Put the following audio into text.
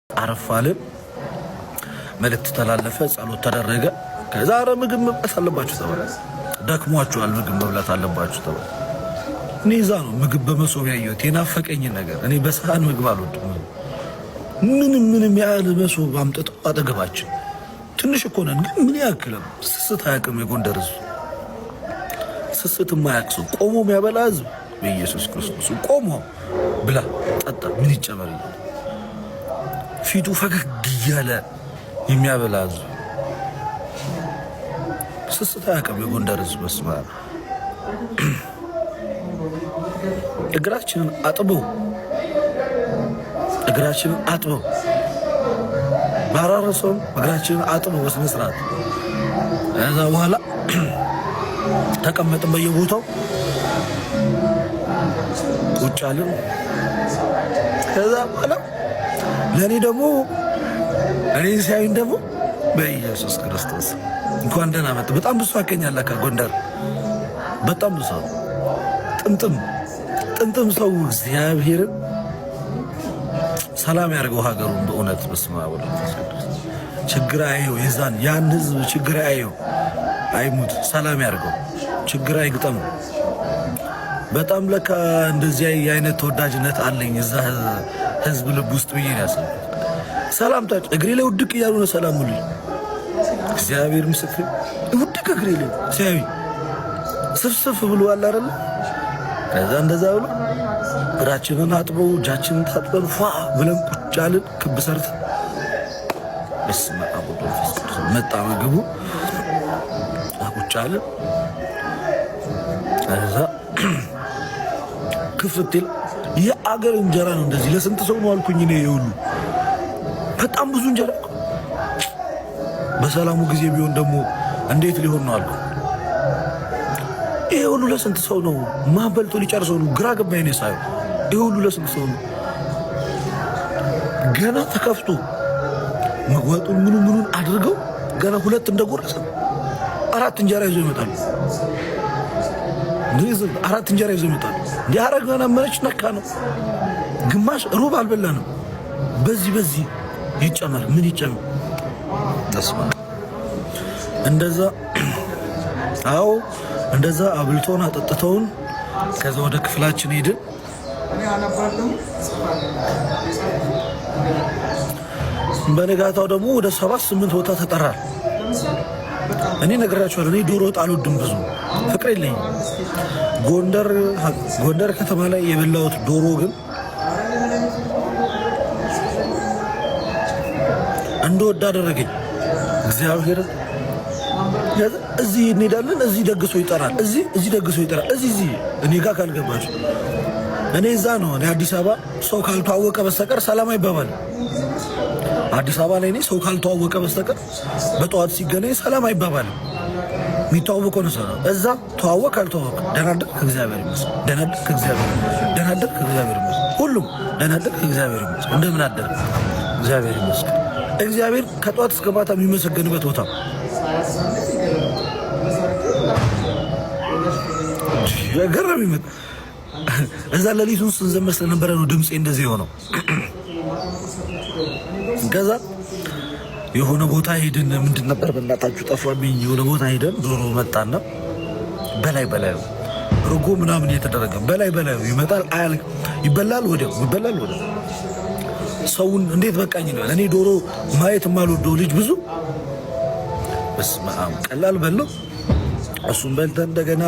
አረፋልን። መልእክት ተላለፈ፣ ጸሎት ተደረገ። ከዛ ኧረ ምግብ መብላት አለባችሁ ተባለ። ደክሟችኋል፣ ምግብ መብላት አለባችሁ ተባለ። እኔ እዛ ነው ምግብ በመሶብ ያየሁት የናፈቀኝን ነገር። እኔ በሰሃን ምግብ አልወድም። ምንም ምንም ያህል መሶብ አምጥተው አጠገባችን ትንሽ እኮ ነን፣ ግን ምን ያክልም ስስት አያውቅም። የጎንደር ህዝብ ስስት የማያውቅ ሰው ቆሞ የሚያበላ ህዝብ በኢየሱስ ክርስቶስ ቆሞ ብላ ጠጣ፣ ምን ይጨመር ፊቱ ፈገግ እያለ የሚያበላ ህዝብ ስስት አያውቅም የጎንደር ህዝብ። በስመ አብ እግራችንን አጥበው እግራችንን አጥበው ባራረሰውም እግራችንን አጥበው በስነ ስርዓት። ከዛ በኋላ ተቀመጥን በየቦታው ቁጭ አልን። ከዛ በኋላ ለእኔ ደግሞ እኔ ሲያዩኝ ደግሞ በኢየሱስ ክርስቶስ እንኳን ደህና መጡ። በጣም ብዙ አገኛለሁ ከጎንደር በጣም ብዙ ሰው ጥምጥም ጥምጥም ሰው እግዚአብሔርን ሰላም ያደርገው ሀገሩን። በእውነት በስመ አብ ወወልድ ወመንፈስ ቅዱስ። ችግር አየው የዛን ያን ህዝብ ችግር አየው አይሙት፣ ሰላም ያደርገው፣ ችግር አይግጠመው። በጣም ለካ እንደዚህ አይነት ተወዳጅነት አለኝ እዛ ህዝብ ልብ ውስጥ ብዬ ነው ያሰብኩት። ሰላምታ እግሬ ላይ ውድቅ እያሉ ነው ሰላም ሙሉ እግዚአብሔር ምስክር ውድቅ እግሬ ላይ ሲያዩ ስፍስፍ ብሎ አለ አይደለ? ከዛ እንደዛ ብሎ እግራችንን አጥበው እጃችንን ታጥበን ፏ ብለን ቁጭ አልን። ክብ ሰርተን በስመ አብ ወወልድ ወመንፈስ ቅዱስ መጣ ምግቡ። ቁጭ አልን። ከዛ ክፍት ይል የአገር እንጀራ ነው። እንደዚህ ለስንት ሰው ነው አልኩኝ እኔ። የሁሉ በጣም ብዙ እንጀራ። በሰላሙ ጊዜ ቢሆን ደግሞ እንዴት ሊሆን ነው አልኩ። ይሄ ሁሉ ለስንት ሰው ነው? ማን በልቶ ሊጨርሰው ነው? ግራ ገባኝ እኔ ሳየው። ይሄ ሁሉ ለስንት ሰው ነው? ገና ተከፍቶ መግባጡን ምኑ ምኑን አድርገው ገና ሁለት እንደጎረሰ አራት እንጀራ ይዞ ይመጣሉ። አራት እንጀራ ይዞ ይመጣሉ። እንዲህ ገና መነች ነካ ነው። ግማሽ ሩብ አልበላንም። በዚህ በዚህ ይጨመር ምን ይጨመር እንደዛ አዎ እንደዛ አብልቶን አጠጥተውን ከዛ ወደ ክፍላችን ሄድን። በነጋታው ደግሞ ወደ 7 8 ቦታ ተጠራል። እኔ ነግራችኋለሁ። እኔ ዶሮ ወጥ አልወድም፣ ብዙ ፍቅር የለኝም። ጎንደር ከተማ ላይ የበላሁት ዶሮ ግን እንደወድ አደረገኝ እግዚአብሔር። እዚህ እንሄዳለን፣ እዚህ ደግሶ ይጠራል፣ እዚህ እዚህ ደግሶ ይጠራል፣ እዚህ እዚህ እኔ ጋር ካልገባችሁ እኔ እዛ ነው። እኔ አዲስ አበባ ሰው ካልተዋወቀ በስተቀር ሰላም አይባባልም። አዲስ አበባ ላይ እኔ ሰው ካልተዋወቀ በስተቀር በጠዋት ሲገናኝ ሰላም አይባባልም። የሚተዋወቀው ነው ሰው። እዛ ተዋወቅ አልተዋወቅ፣ ደህና አደርክ እግዚአብሔር ይመስገን፣ ደህና አደርክ እግዚአብሔር ይመስገን፣ ደህና አደርክ እግዚአብሔር ይመስገን፣ ሁሉም ደህና አደርክ እግዚአብሔር ይመስገን፣ እንደምን አደርክ እግዚአብሔር ይመስገን። እግዚአብሔር ከጠዋት እስከ ማታ የሚመሰገንበት ቦታ ገረም ይመጣ እዛ ሌሊቱን ስንዘመር ስለነበረ ነው ድምፄ እንደዚህ የሆነው። ከዛ የሆነ ቦታ ሄድን። ምንድን ነበር በእናታችሁ ጠፋብኝ። የሆነ ቦታ ሄደን ዶሮ መጣና በላይ በላዩ ርጎ ምናምን እየተደረገ በላይ በላዩ ይመጣል። አያልቅ ይበላል፣ ወዲያው ይበላል፣ ወዲያው ሰውን እንዴት በቃኝ ይላል። እኔ ዶሮ ማየት የማልወደው ልጅ ብዙ በስመ አብ ቀላል በለው። እሱን በልተን እንደገና